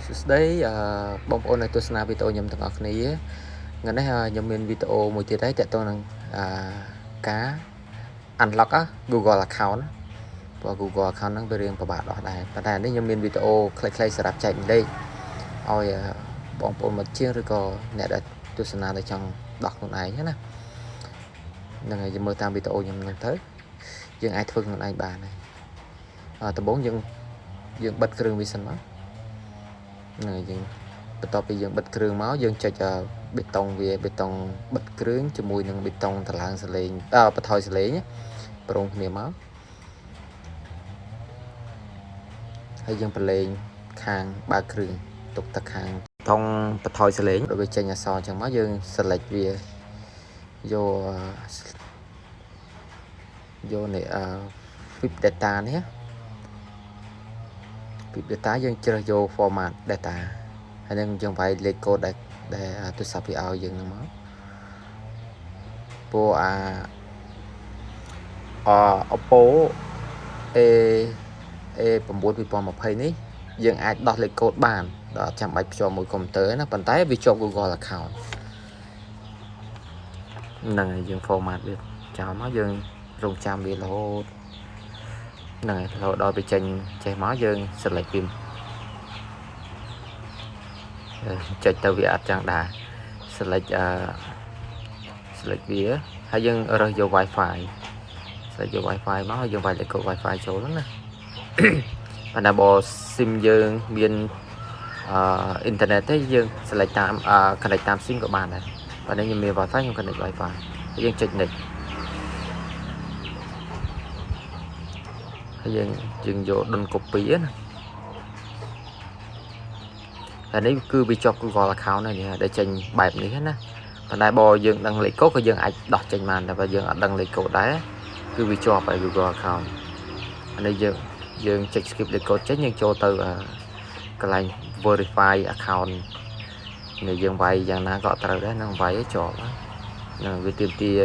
សួស្តីអឺបងប្អូនដែលទស្សនាវីដេអូខ្ញុំទាំងអស់គ្នាថ្ងៃនេះខ្ញុំមានវីដេអូមួយទៀតហើយទាក់ទងនឹងអឺការ unlock Google account ព្រោះ Google account ហ្នឹងវារៀងពិបាកដោះដែរប៉ុន្តែនេះខ្ញុំមានវីដេអូខ្លីៗសម្រាប់ចែករំលែកឲ្យបងប្អូនមកជាងឬក៏អ្នកដែលទស្សនាដែលចង់ដោះខ្លួនឯងណាហ្នឹងហើយយើងមើលតាមវីដេអូខ្ញុំហ្នឹងទៅយើងអាចធ្វើខ្លួនឯងបានហើយដំបូងយើងយើងបិទគ្រឿងវាសិនមកហ្នឹងហើយយើងបន្ទាប់ពីយើងបិទគ្រឿងមកយើងចុចប៊ូតុងវាប៊ូតុងបិទគ្រឿងជាមួយនឹងប៊ូតុងតម្លើងសលេងអឺបន្ថយសលេងព្រមគ្នាមកហើយយើងប្រឡែងខាងបើកគ្រឿងទុកតែខាងថងបន្ថយសលេងដល់វាចេញអក្សរអញ្ចឹងមកយើង select វាយកយកនេះអឺ wipe data នេះ wipe data យើងជ្រើសយក format data ហើយនឹងយើងវាយលេខកូដដែលដែលទូរស័ព្ទវាឲ្យយើងហ្នឹងមកព្រោះអាអ Oppo A A9 2020នេះយើងអាចដោះលេខកូដបានដល់អត់ចាំបាច់ភ្ជាប់មួយកុំព្យូទ័រណាប៉ុន្តែវាជាប់ Google account ហ្នឹងហើយយើង format វាចោលមកយើងរងចាំវារហូតហ្នឹងហើយរហូតដល់វាចេញចេះមកយើង select វាចុចទៅវាអត់ចឹងដែរ select អឺ select វាហើយយើងរើសយក Wi-Fi select យក Wi-Fi មកហើយយើងវាយលេខកូដ Wi-Fi ចូលហ្នឹងណាប៉ុន្តែបើ SIM យើងមានអឺអ៊ីនធឺណិតទេយើង select តាម connect តាម SIM ក៏បានដែរប៉ុន្តែខ្ញុំមាន Wi-Fi ខ្ញុំ connect Wi-Fi ហើយយើងចុច next ហើយយើងយើងយក don't copy ណា ហើយនេះគឺវាជាប់ Google account ហើយនេះដែលចេញបែបនេះណាប៉ុន្តែបើយើងដឹងលេខកូដក៏យើងអាចដោះចេញបានតែបើយើងអត់ដឹងលេខកូដដែរគឺវាជាប់ហើយ Google account អានេះយើងយើងចុច skip លេខកូដចេញយើងចូលទៅកន្លែង verify account នេះយើងវាយយ៉ាងណាក៏អត់ត្រូវដែរនឹងវាយឲ្យជាប់ហ្នឹងវាទាមទារ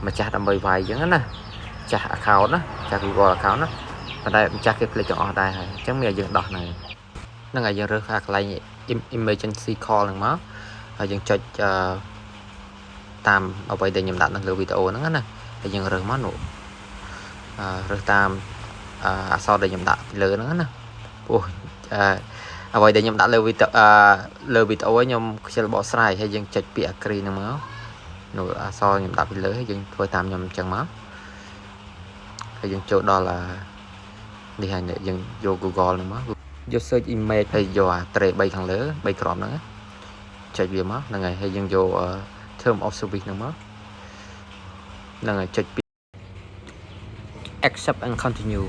ម្ចាស់ដើម្បីវាយអញ្ចឹងណាចាស់ account ណាចាស់ Google account ណាប៉ុន្តែម្ចាស់គេភ្លេចទាំងអស់ដែរហើយអញ្ចឹងមានឲ្យយើងដោះហ្នឹងហ្នឹងហើយយើងរើសអាកន្លែង emergency call ហ្នឹងមកហើយយើងចុចអឺតាមអ្វីដែលខ្ញុំដាក់នៅលើវីដេអូហ្នឹងណាហើយយើងរើសមកនោះអឺរើសតាមអក្សរដែលខ្ញុំដាក់ពីលើហ្នឹងណាព្រោះអឺអ្វីដែលខ្ញុំដាក់លើវីដេអូលើវីដេអូខ្ញុំខ្ជិលបកស្រាយហើយយើងចុចពាក្យ agree ហ្នឹងមកនោះអក្សរខ្ញុំដាក់ពីលើហើយយើងធ្វើតាមខ្ញុំអញ្ចឹងមកហើយយើងចូលដល់នេះហើយយើងយក Google ហ្នឹងមកយក search image ហើយយកអា tray 3ខាងលើ3ក្របហ្នឹងចុចវាមកហ្នឹងហើយហើយយើងយក term of service ហ្នឹងមកហ្នឹងហើយចុចពី accept and continue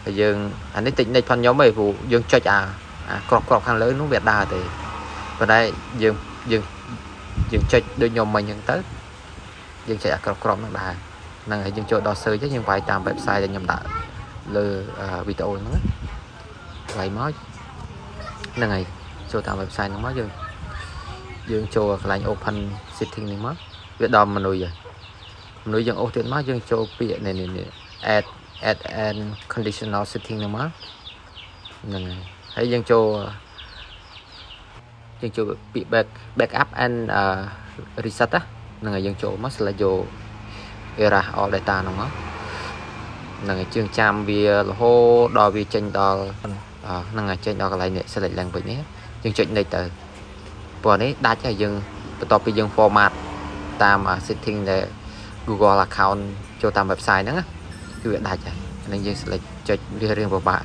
ហើយយើងអានេះតិចនិចផងខ្ញុំឯងព្រោះយើងចុចអាអាក្របក្របខាងលើនោះវាដើរទេប៉ុន្តែយើងយើងយើងចុចដូចខ្ញុំមិញអញ្ចឹងទៅយើងចុចអាក្របក្របហ្នឹងដែរហ្នឹងហើយយើងចូលដល់ search យើងវាយតាម website ដែលខ្ញុំដាក់លើវីដេអូហ្នឹងវាយមកហ្នឹងហើយចូលតាម website ហ្នឹងមកយើងយើងចូលកន្លែង open setting នេះមកវាដល់ menu ហើយ menu យើងអូសទៀតមកយើងចូលពាក្យនេះនេះ add add and conditional setting ហ្នឹងមកហ្នឹងហើយហើយយើងចូលយើងចូលពាក្យ backup and reset ណាហ្នឹងហើយយើងចូលមក select យក erase all data ហ្នឹងមកហ្នឹងហើយជើងចាំវារហូតដល់វាចេញដល់ហ្នឹងហើយចេញដល់កន្លែងនេះ select language នេះយើងចុច next ទៅព្រោះនេះដាច់ហើយយើងបន្ទាប់ពីយើង format តាម setting ដែល Google account ចូលតាម website ហ្នឹងគឺវាដាច់ហើយហ្នឹងយើង select ចុចវារៀងពិបាក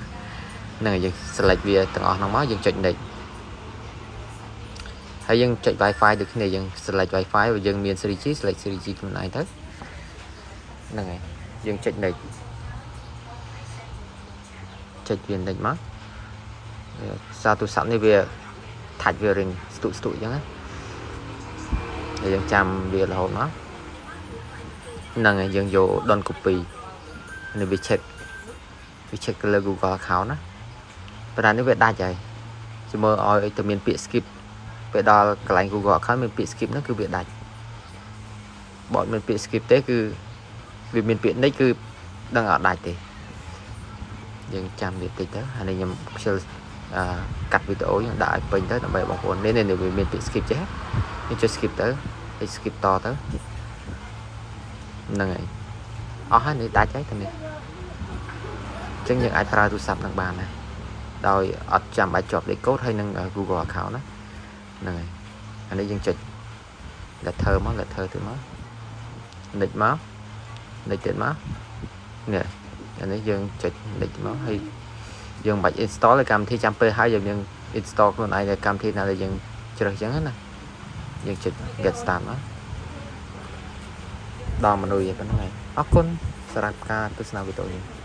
ហ្នឹងហើយយើង select វាទាំងអស់ហ្នឹងមកយើងចុច next ហើយយើងចុច Wi-Fi ដូចគ្នាយើង select Wi-Fi បើយើងមាន 3G select 3G ខ្លួនឯងទៅហ្នឹងហើយយើងចុច next ចុចវា next មកសារទូរស័ព្ទនេះវាថាច់វារៀងស្ទុកស្ទុកអញ្ចឹងណាហើយយើងចាំវារហូតមកហ្នឹងហើយយើងយក don't copy នេះវា check វា check ទៅលើ Google account ណាប៉ុន្តែនេះវាដាច់ហើយជំមើឲ្យទៅមានពាក្យ skip ពេលដល់កន្លែង Google account មានពាក្យ skip ហ្នឹងគឺវាដាច់បើអត់មានពាក្យ skip ទេគឺវាមានពាក្យ next គឺដឹងអត់ដាច់ទេយើងចាំវាតិចទៅអានេះខ្ញុំខ្ជិល អឺកាត់វីដេអូយើងដាក់ឲ្យពេញទៅដើម្បីបងប្អូននេះនេះវាមានពាក្យ skip ចេះយើងចុច skip ទៅហើយ skip តទៅហ្នឹងហើយអស់ហើយនេះដាច់ហើយទៅនេះអញ្ចឹងយើងអាចប្រើទូរស័ព្ទនឹងបានដែរដោយអត់ចាំបាច់ជាប់លេខកូដហើយនឹង Google account ណាហ្នឹងហើយអានេះយើងចុច later មក later ទៅមក next មក next ទៀតមកនេះអានេះយើងចុច next មកហើយយើងមិនបាច់ install ឯកម្មវិធីចាំពេលហើយយើងយើង install ខ្លួនឯងនៅកម្មវិធីណាដែលយើងជ្រើសអញ្ចឹងណាយើងចុច get start មកដល់មនុយប៉ុណ្ណឹងហើយអរគុណសម្រាប់ការទស្សនាវីដេអូនេះ។